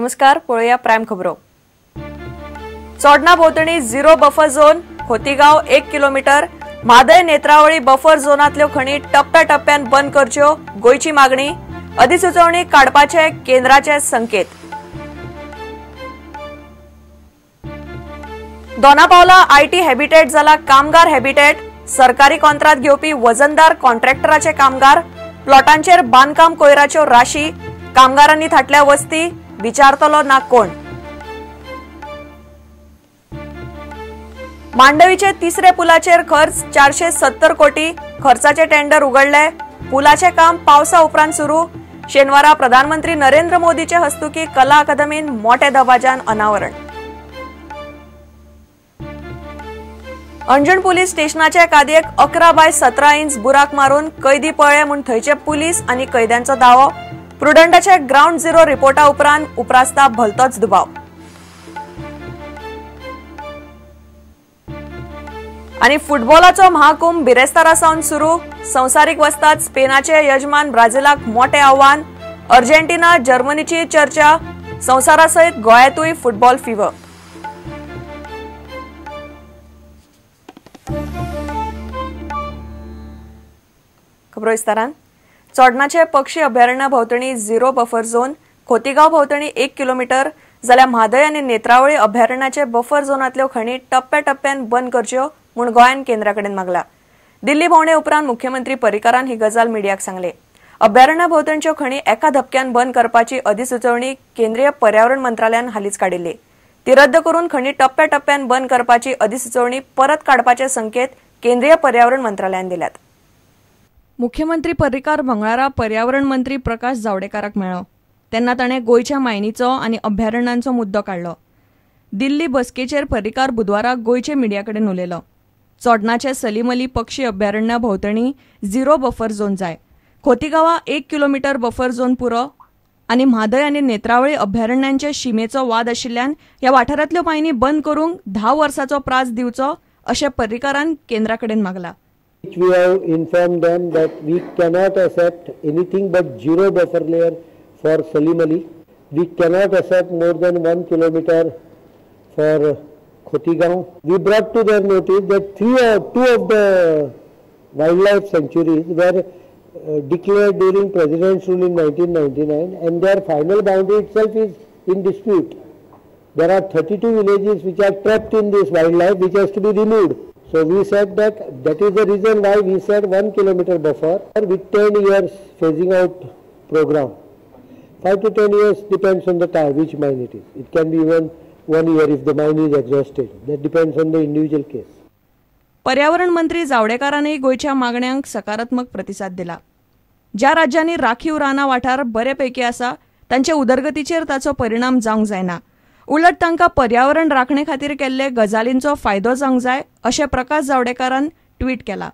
नमस्कार, पळोवया प्रायम खबरो. चोडणा भोंवतणी zero buffer zone, Khotigao 1 kilometre, Mhadei Netravali buffer झोनांतल्यो खणी टप्प्या टप्प्यान बंद करच्यो गोंयची मागणी, अधिसुचोवणी काडपाचे केंद्राचे संकेत. दोनापावला IT habitat जाला कामगार हॅबिटेट, सरकारी कॉन्त्रात घेवपी वजनदार कॉन्ट्रॅक्टराचे कामगार, प्लॉटांचेर बांदकाम कोयराच्यो राशी, कामगारांनी थाटल्या वस्ती, विचारतलो ना कोण. मांडवीचे तिसरे पुलाचेर खर्च 470 कोटी, खर्चाचे टेंडर उघडले, पुलाचे काम पावसा उपरांत सुरू. शेनवारा प्रधानमंत्री नरेंद्र मोदीचे हस्तुकी कला अकादमीन मोठे दबाज्यान अनावरण. अंजुण पुलीस स्टेशनाचे कादयेक 11 बाय 17 इंच बुराक मारून कैदी पळ्ळे म्हूण थंयचे पुलीस आनी कैद्यांचो दावो. प्रुडंटाचे ग्रावंड झिरो रिपोर्टा उपरांत उप्रासता भलतोच दुबाव. आनी फुटबॉलाचो महाकुंभ बिरेस्तारा सावन सुरू. संवसारीक वस्ताद स्पेनाचे यजमान ब्राझिलाक मोठे आव्हान, अर्जेंटिना जर्मनीची चर्चा, संवसारा सयत गोंयांतूय फुटबॉल फिवर. खबरो विस्तारान. चोडणाचे पक्षी अभयारण्या भोंवतणी झिरो बफर झोन, खोतीगांव भोंवतणी 1 किलोमीटर जाल्यार म्हादय आनी नेत्रावळी अभयारण्याचे बफर झोनांतल्यो खणी टप्प्या टप्प्यान बंद करच्यो म्हूण गोंयान केंद्रा कडेन मागला. दिल्ली भोंवडे उपरांत मुख्यमंत्री पर्रीकारान ही गजाल मिडियाक सांगले. अभयारण्या भोंवतणच्यो खणी एका धपक्यान बंद करपाची अधिसुचोवणी केंद्रीय पर्यावरण मंत्रालयान हालींच काडिल्ली. ती रद्द करून खणी टप्प्या टप्प्यान बंद करपाची अधिसुचोवणी परत काडपाचे संकेत केंद्रीय पर्यावरण मंत्रालयान दिल्यात. मुख्यमंत्री पर्रीकार मंगळारा पर्यावरण मंत्री प्रकाश जावडेकराक मेळ्ळो तेन्ना ताणें गोंयच्या मायनीचो आनी अभयारण्यांचो मुद्दो काडलो. दिल्ली बसकेचेर पर्रीकार बुधवारा गोंयचे मिडिया कडेन उलयलो. चोडणाचे सलीम अली पक्षी अभयारण्या भोंवतणी झिरो बफर झोन जाय, खोतीगांवा 1 किलोमीटर बफर झोन पुरो आनी म्हादय आनी नेत्रावळी अभयारण्यांचे शिमेचो वाद आशिल्ल्यान ह्या वाठारांतल्यो मायनी बंद करूंक 10 वर्सांचो प्रास दिवचो अशें पर्रीकारान केंद्रा कडेन मागला. We have informed them that we cannot accept anything but zero buffer layer for Salim Ali. We cannot accept more than 1 kilometer for Khotigao. We brought to their notice that 2 of the wildlife sanctuaries were declared during President's rule in 1999 and their final boundary itself is in dispute. There are 32 villages which are trapped in this wildlife which has to be removed. So we said that that is the reason why we said 1 kilometer buffer with 10 years phasing out program. 5 to 10 years depends on the time which mine it is. It can be even 1 year if the mine is exhausted. That depends on the individual case. पर्यावरण मंत्री जावडेकरानय गोंयच्या मागण्यांक सकारात्मक प्रतिसाद दिला. ज्या राज्यांनी राखीव रानां वाठार बरे पैकी आसा तांचे उदरगतीचेर ताचो परिणाम जावंक जायना, उलट तांकां पर्यावरण राखणे खातीर केल्ले गजालींचो फायदो जावंक जाय अशें प्रकाश जावडेकरान ट्वीट केला.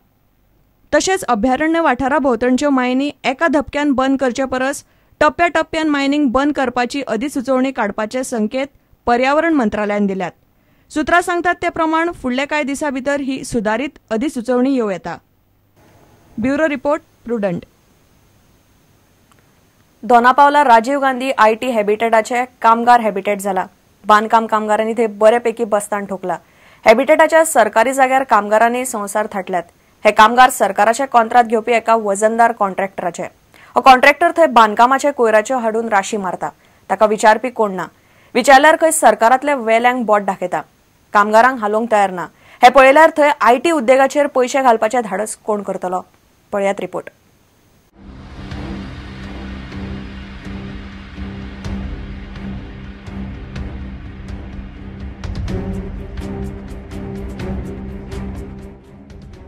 तशेंच अभयारण्य वाठारा भोंवतणच्यो मायनी एका धपक्यान बंद करचे परस टप्प्या टप्प्यान मायनींग बंद करपाची अधिसुचोवणी काडपाचे संकेत पर्यावरण मंत्रालयान दिल्यात. सुत्रां सांगतात ते प्रमाण फुडले कांय दिसां भितर ही सुदारीत अधिसुचोवणी येवं येता. Bureau report, Prudent. Dona Paula Rajiv Gandhi IT हॅबिटेटाचे कामगार हॅबिटेट जाला. बांदकाम कामगारांनी थंय बरेपैकी बस्तान ठोकला. हॅबिटेटाच्या सरकारी जाग्यार कामगारांनी संवसार थाटल्यात. हे कामगार सरकाराचे कॉन्त्रात घेवपी एका वजनदार कॉन्ट्रॅक्टराचे. हो कॉन्ट्रॅक्टर थंय बांदकामाचे कोयराच्यो हाडून राशी मारता. ताका विचारपी कोण ना. विचारल्यार खंय सरकारांतल्या वेल्यांक बोट दाखयता. कामगारांक हालोवंक तयार ना. हे पळयल्यार थंय IT उद्देगाचेर पयशे घालपाचें धाडस कोण करतलो? पळयात रिपोर्ट.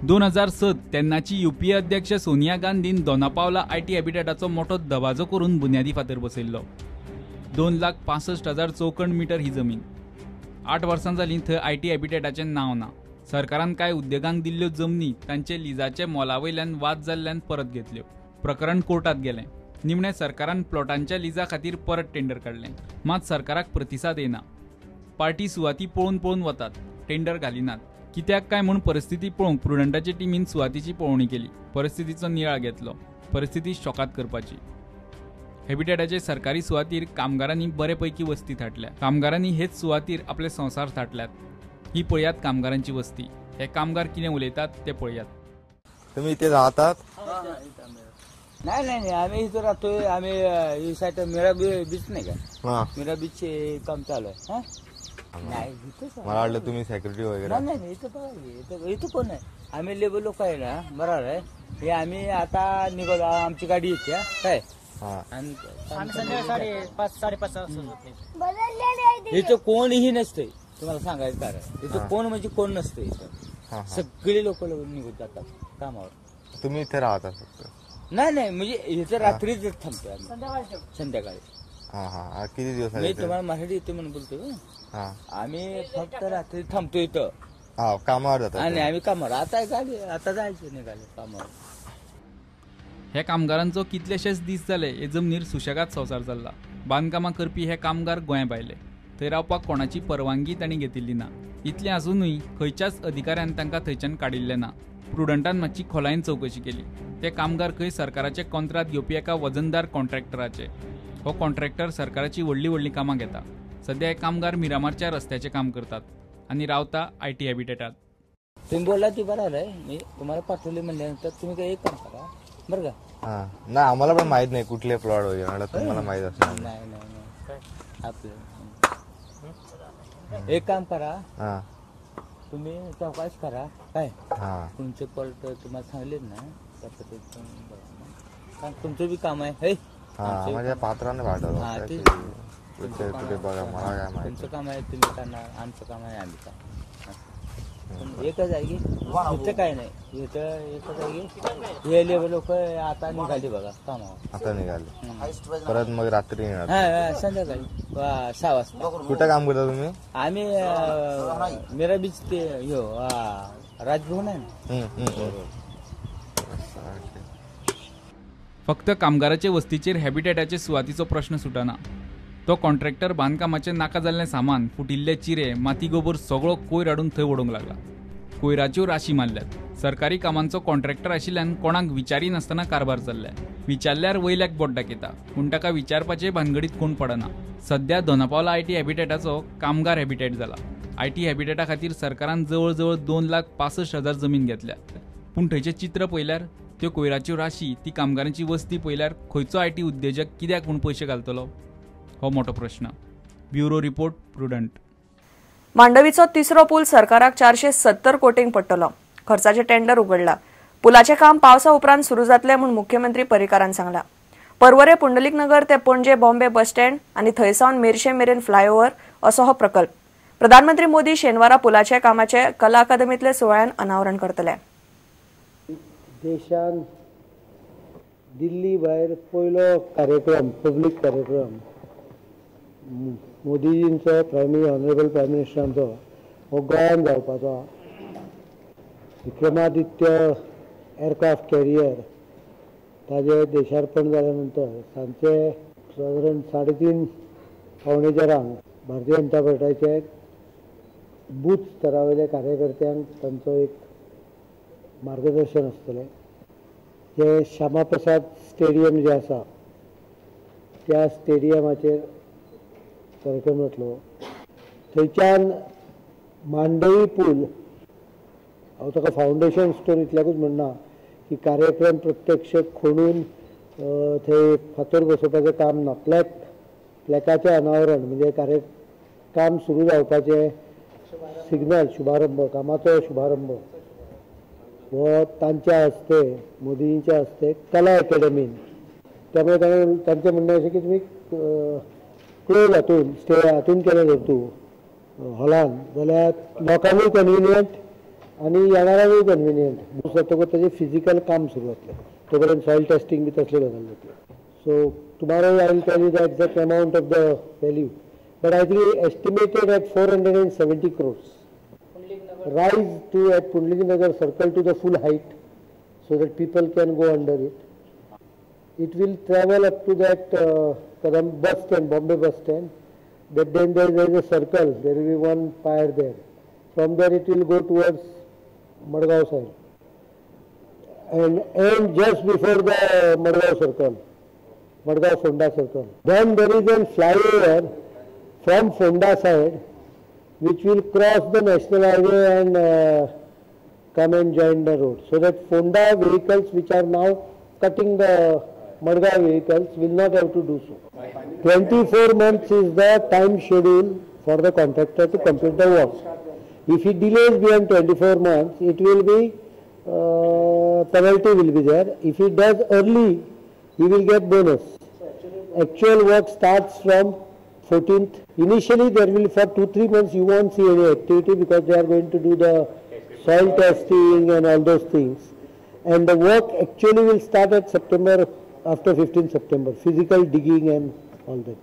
दोन 2007 तेन्नाची युपीए अध्यक्ष सोनिया गांधीन दोनापावला IT हॅबिटेटाचो मोठो दबाजो करून बुन्यादी फातर बसयल्लो. 2,65,000 चौखण मीटर ही जमीन. 8 वर्सां जालीं थंय IT हॅबिटेटाचें नांव ना. सरकारान कांय उद्देगांक दिल्ल्यो जमनी तांचे लिजाचे मोला वयल्यान वाद जाल्ल्यान परत घेतल्यो. प्रकरण कोर्टात गेलें. निमणें सरकारान प्लॉटांच्या लिजा खातीर परत टेंडर काडलें. मात सरकाराक प्रतिसाद येना. पार्टी सुवाती पळोवन पळोवन वतात, टेंडर घालिनात. कित्याक काय म्हूण परिस्थिती पळोवंक प्रुडंटाचे टिमीन सुवातीची पळोवणी केली. परिस्थितीचो नियाळ घेतलो. परिस्थिती शॉकात करपाची. हॅबिटेटाचे सरकारी सुवातीर कामगारांनी बरे पैकी वस्ती थाटल्या. कामगारांनी हेच सुवातीर आपले संवसार थाटल्यात. ही पळयात कामगारांची वस्ती. हे कामगार कितें उलयतात ते पळयात. तुम्ही इथे राहतात? नाही नाही, आम्ही इथं राहतोय. आम्ही साईड मीरा बीच नाही का, मीरा बीच काम चालू आहे. नाही, मला वाटलं तुम्ही सेक्युरिटी वगैरे. नाही नाही, इथं बघा, इथं कोण आहे? आम्ही लेबर लोक आहे ना, बरोबर आहे. हे आम्ही आता निघालो, आमची गाडी येते काय. इथं कोणही नसतंय, तुम्हाला सांगायचं कारण इथं कोण म्हणजे कोण नसतंय. इथं सगळे लोक निघून जातात कामावर. तुम्ही इथे राहता फक्त? नाही नाही, म्हणजे इथं रात्रीच थांबतोय आम्ही, संध्याकाळी. हा, किती दिवस? मी तुम्हाला मराठी येते म्हणून बोलतोय. आम्ही फक्त रात्री थांबतो इथं कामावर जातो आणि आम्ही कामावर आता गाडी आता जायचं निघाले कामावर. ह्या कामगारांचो कितलेशेच दीस जाले हे जमनीर सुशेगाद संवसार चल्ला. बांदकामां करपी हे कामगार गोंया भायले. थंय रावपाक कोणाची परवानगी तांणी घेतिल्ली ना. इतलें आसूनय खंयच्याच अधिकाऱ्यान तांकां थंयच्यान काडिल्लें ना. प्रुडंटान मातशी खोलायेन चवकशी केली. ते कामगार खंय सरकाराचे कॉन्त्रात घेवपी एका वजनदार कॉन्ट्रॅक्टराचे. हो कॉन्ट्रॅक्टर सरकाराची व्हडलीं व्हडलीं कामां घेता. सध्या हे कामगार मिरामारच्या रस्त्याचें काम करतात आनी रावता IT हॅबिटेटात. तुम्ही बोलला ती बरोबर आहे. मी तुम्हाला पाठवले म्हणल्यानंतर तुम्ही काही एक काम करा बरं का. नाही, आम्हाला पण माहित नाही कुठले प्लॉट वगैरे, तुम्हाला माहित असणार. नाही नाही नाही, आपलं एक काम करा, तुम्ही चौकशी करा काय तुमचे प्लॉट तुम्हाला सांगले ना त्या पद्धतीने. तुमचं बी काम आहे. माझ्या पात्राने पाठवलं. तुमचं काम आहे तुम्ही करणार, आमचं काम आहे आम्ही करणार. एकच आहे की इथं काय नाही, इथं एकच आहे की हे लेबर लोक आता निघाली बघा कामावर. आता निघाले परत मग रात्री येणार संध्याकाळी 6 वाजता. कुठं काम करता तुम्ही? आम्ही मीरा बीच ते हो राजभवन आहे ना. फक्त कामगाराचे वस्तीचेर हॅबिटेटाचे सुवातीचो प्रश्न सुटना. तो कॉन्ट्रॅक्टर बांदकामाचें नाका जाल्लें सामान, फुटिल्ले चिरे, माती गोबर सगळो कोयर हाडून थंय उडोवंक लागला. कोयराच्यो राशी मारल्यात. सरकारी कामांचो कॉन्ट्रॅक्टर आशिल्ल्यान कोणाक विचारी नासतना कारभार चल्ल्या. विचारल्यार वयल्याक बोट दाखयता, पूण ताका विचारपाचे भानगडीत कोण पडना. सध्या दोनापावला IT हॅबिटेटाचो कामगार हॅबिटेट जाला. IT हॅबिटेटा खातीर सरकारान जवळ जवळ 2,65,000 जमीन घेतल्या. पूण थंयचें चित्र पळयल्यार त्यो कोयराच्यो राशी, ती कामगारांची वस्ती पळयल्यार खंयचो IT उद्देजक कित्याक म्हूण पयशे घालतलो हो मोठो प्रश्न. Bureau report, Prudent. मांडवीचो तिसरो पूल सरकाराक 470 कोटींक पडटलो. खर्चाचे टेंडर उघडला. पुलाचें काम पावसा उपरांत सुरू जातलें म्हूण मुख्यमंत्री पर्रीकारान सांगला. पर्वरे पुंडलीकनगर ते पणजे बॉम्बे बस स्टँड आनी थंयसावन मेरशे मेरेन फ्लायओव्हर असो हो प्रकल्प. प्रधानमंत्री मोदी शेनवारा पुलाच्या कामाचे कला अकादमीतले सुवाळ्यान अनावरण करतले. देशान दिल्ली भायर पयलो कार्यक्रम, पब्लीक कार्यक्रम मोदीजींचो, ऑनरेबल प्रायम मिनिस्टरांचो हो गोंयान जावपाचो. विक्रमादित्य एअरक्राफ्ट कॅरियर ताजें देशार्पण जाल्या नंतर सांजचे सादारण 3:30 3:45 भारतीय जनता पार्टीचे बूथ स्तरावयल्या कार्यकर्त्यांक तांचो एक मार्गदर्शन आसतलें. जे श्यामाप्रसाद स्टेडियम जे आसा त्या स्टेडियमाचेर कार्यक्रम जातलो. थंयच्यान मांडवी पूल, हांव ताका फावंडेशन स्टोन इतल्याकूच म्हणना की कार्यक्रम प्रत्यक्ष खणून थंय फातर बसोवपाचें काम ना, प्लॅकाचें अनावरण म्हणजे काम सुरू जावपाचें सिग्नल, शुभारंभ, कामाचो शुभारंभ हो तांच्या हस्ते, मोदींच्या हस्ते कला अकॅडमीन. त्यामुळे तांचें म्हणणें अशें की तुमी क्लोज हातून स्टे हातून केलें जर तूं हॉलान जाल्यार लोकांकूय कन्विनियंट आनी येणाऱ्यांकूय कन्विनियंट. जातकूच ताजें फिजिकल काम सुरू जातलें. तो पर्यंत सॉयल टेस्टिंग बी तसल्यो गजाली जातल्यो. So tomorrow I will tell you the exact amount of the value, but I think estimated at 470 crores. Rise to at Pundliknagar circle to the full height so that people can go under it. It will travel up to that bus stand, Bombay bus stand. But then there is a circle, there will be one pier there. From there it will go towards Madgaon side and end just before the Madgaon circle. Madgaon Ponda circle. Then there is a flyover from Ponda side which will cross the national highway and come and join the road, so that Ponda vehicles which are now cutting the Madgaon vehicles will not have to do so. 24 months is the time schedule for the contractor to complete the work. If he delays beyond 24 months, it will be penalty will be there. If he does early, he will get bonus. Actual work starts from 14th. Initially, there will for 2-3 months you won't see any activity because they are going to do the soil testing and all those things. And the work actually will start at September, after 15 September, physical digging and all that.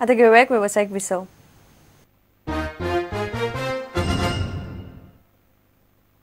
आता घेऊया एक व्यावसायिक विसव.